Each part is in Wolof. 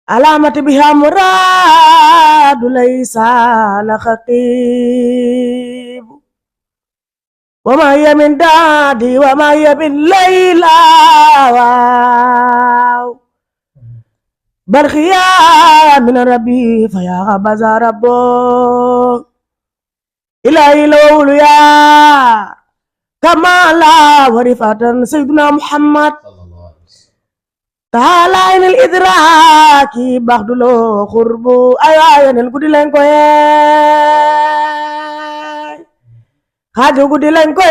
علامة بها مراد ليس لخطيب وما هي من دادي وما هي من ليلى بل خيام من ربي فيا غبز ربه إلهي الأولياء كما لا ورفة سيدنا محمد تعالى إن الإدراك بعد له خرب أيوة نلقد لنكو خاجو قد لنكو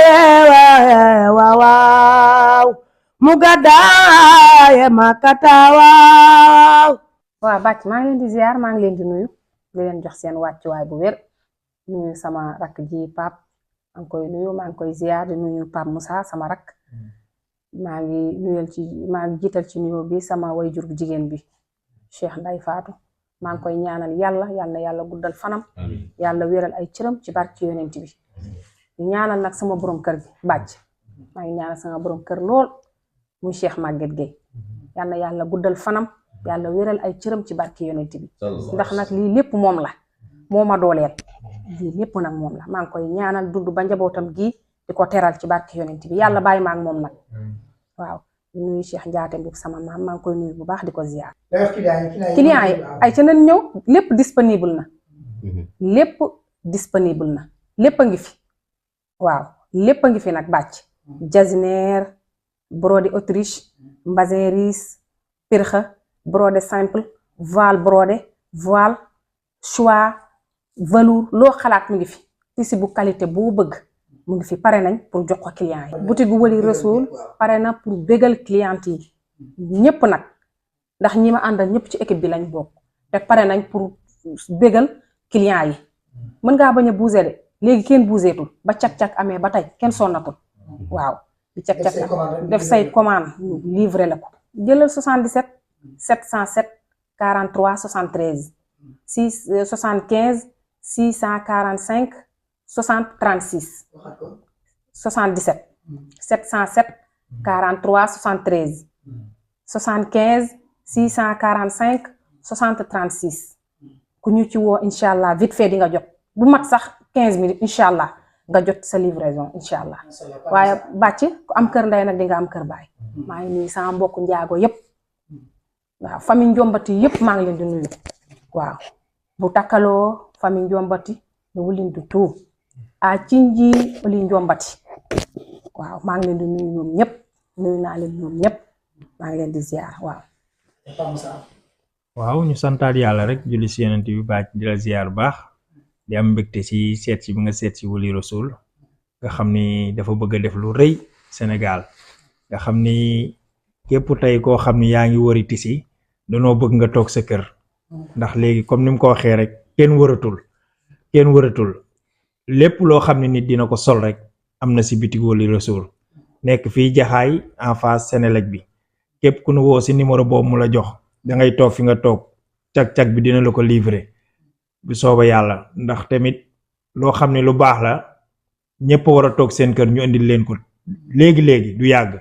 واو مقداي ما كتاواو waaw bàcc maa ngi leen di ziar maa ngi leen di nuyu di leen jox seen wàccuwaay bu wér nuyu sama rakk ji pap maa ngi koy nuyu maa ngi koy ziar di nuyu Pape Moussa sama rakk maa ngi jiital ci nuyoo bi sama wayjur bu jigéen bi Cheikh Nday Fatou maa ngi koy ñaanal yàlla guddal fanam yàlla wéral ay cëram ci barki yonent bi di ñaanal nag sama borom kër gi bàcc maa ngi ñaanal sama borom kër lool muy Cheikh Maguette Gueye yàlla guddal fanam yàlla wéral ay cëram ci barki yonent bi ndax nag lii lépp moom la moo ma dooleel lii lépp nag moom la maa ngi koy ñaanal dund ba njabootam gi di ko teral ci barki yonent bi yàlla bàyyi ma ak moom nag waaw di nuyu Cheikh Ndiaate Mboup sama maam maa ngi koy nuyu bu baax di ko ziar client yi ay ca nañ ñëw lépp disponible na lépp a ngi fi waaw lépp a ngi fi nag bàcc jasiner brodé autriche mbasin riis pirxa brodé simple voile brodé voile choix velours loo xalaat mu ngi fi tissu bu qualité boo bëgg mu ngi fi pare nañ pour jox ko client yi boutique bu Wali Rasoul pare na pour bégal client yi ñëpp nag ndax ñi ma àndal ñëpp ci équipe bi lañ bokk te pare nañ pour bégal client yi mën ngaa bañ a bouger de léegi kenn bougeetul ba cak-cak amee ba tey kenn sonnatul waaw di cak-cak def say commande livré la ko jëlal 77 707 43 73 75 645 60 36 77 707 43 73 75 645 60 36 ku ñu ci woo incha allah vite fait di nga jot bu mat sax 15 minutes incha allah nga jot sa livraison incha allah waaye bàcc ku am kër ndey nag di nga am kër baay maa ngi nuyu sama mbokku njaago yépp waaw famille Njombati yépp maa ngi leen di nuyu waaw bu takkaloo famille Njombati ne wulindu tout a cinji oli Njombati waaw maa ngi leen di nuyu ñoom ñëpp nuyu naa leen ñoom ñëpp maa ngi leen di ziar waaw ñu santaat yàlla rek julli si yonent bi bàcc di la ziar baax di am mbégte ci seet si bi nga seet si Wali Rasoul nga xam ni dafa bëgg a def lu rëy Sénégal nga xam ni képp tey koo xam ni yaa ngi wari tisi danoo bëgg nga toog sa kër ndax léegi comme ni mu ko waxee rek kenn wëratul lépp loo xam ne nit dina ko sol rek am na si bitig Wali Rasoul nekk fii Jaxaay en face Sénélec bi képp ku nu woo si numéro boobu mu la jox da ngay toog fi nga toog cag-cag bi dina la ko livrer bu sooba yàlla ndax tamit loo xam ne lu baax la ñëpp war a toog seen kër ñu indil leen ko léegi du yàgg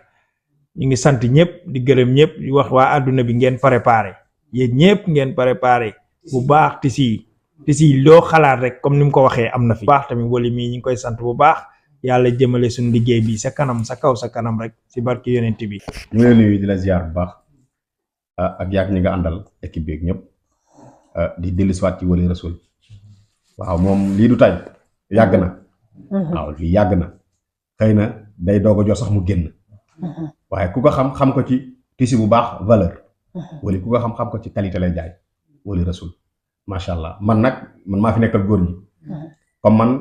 ñu ngi sant ñëpp di gërëm ñëpp di wax waa àdduna bi ngeen préparé yéen ñëpp ngeen préparé bu baax tisi loo xalaat rek comme ni mu ko waxee am na fi baax tamit Wali mii ñu ngi koy sant bu baax yàlla jëmale suñu liggéey bi sa kanam sa kaw sa kanam rek si barki yonent bi ñu ngi lay nuyu di la ziar bu baax ak yaak ñi nga àndal équipe bi ñëpp di dellusiwaat ci Wali Rasoul waaw moom lii du tay yàgg na waaw lii yàgg na xëy na day doog a jox sax mu génn waaye ku ko xam ko ci tissu bu baax valeur Wali ku ko xam ko ci qualité lay jaay Wali Rasoul macha allah man maa fi nekkal góor ñi comme man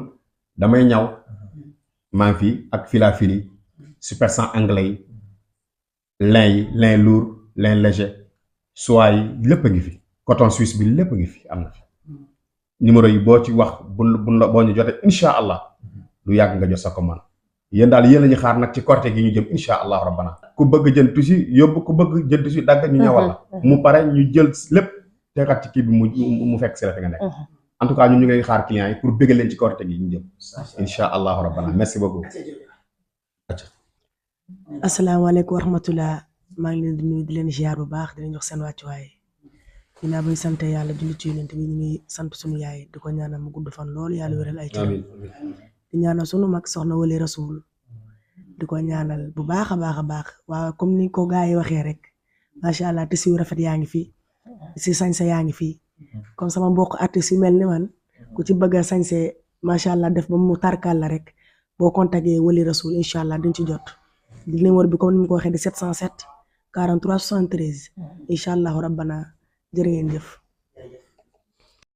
damay ñaw maa ngi fi ak fila-fili super 100 anglais yi lin lourd lin léger soie yi lépp a ngi fi coton suisse bi lépp a ngi fi am na fi numéro yi boo ci wax boo ñu jotee incha allah du yàgg nga jot sa commande yéen daal yéen la ñu xaar nag ci korte gi ñu jëm incha allah rabbana ku bëgg jënd tusi yóbbu ku bëgg jënd tusi dagg ñu ñawal la mu pare ñu jël lépp tegaat ci kii bi mu fekk si la fi nga nekk en tout cas ñun ñu ngi xaar clients yi pour bëgg leen ci korte gi ñu jëm incha allah rabbana merci beaucoup. asalaamaaleykum wa rahmatullah maa ngi leen di nuyu di leen ziar bu baax di leen jox seen wàccuwaay ginnaaw bi ñu sant yàlla julli ci yonent bi ñu ngi sant suñu yaay di ko ñaanal mu gudd fan loolu yàlla wéral ay cëram di ñaanal sunu mag soxna Wali Rasul di ko ñaanal bu baax a baax a baax waaw comme ni ko gaa yi waxee rek macha allah tissu yu rafet yaa ngi fi si sañse yaa ngi fi comme sama mbokk artiste yu mel ni man ku ci bëgg a sañse macha allah def ba mu tarkal la rek boo contacté Wali Rasul incha allah diñ ci jot di numéro bi comme ni mu ko waxee di 707 43 73 incha allahu rabbana jërë ngeen jëf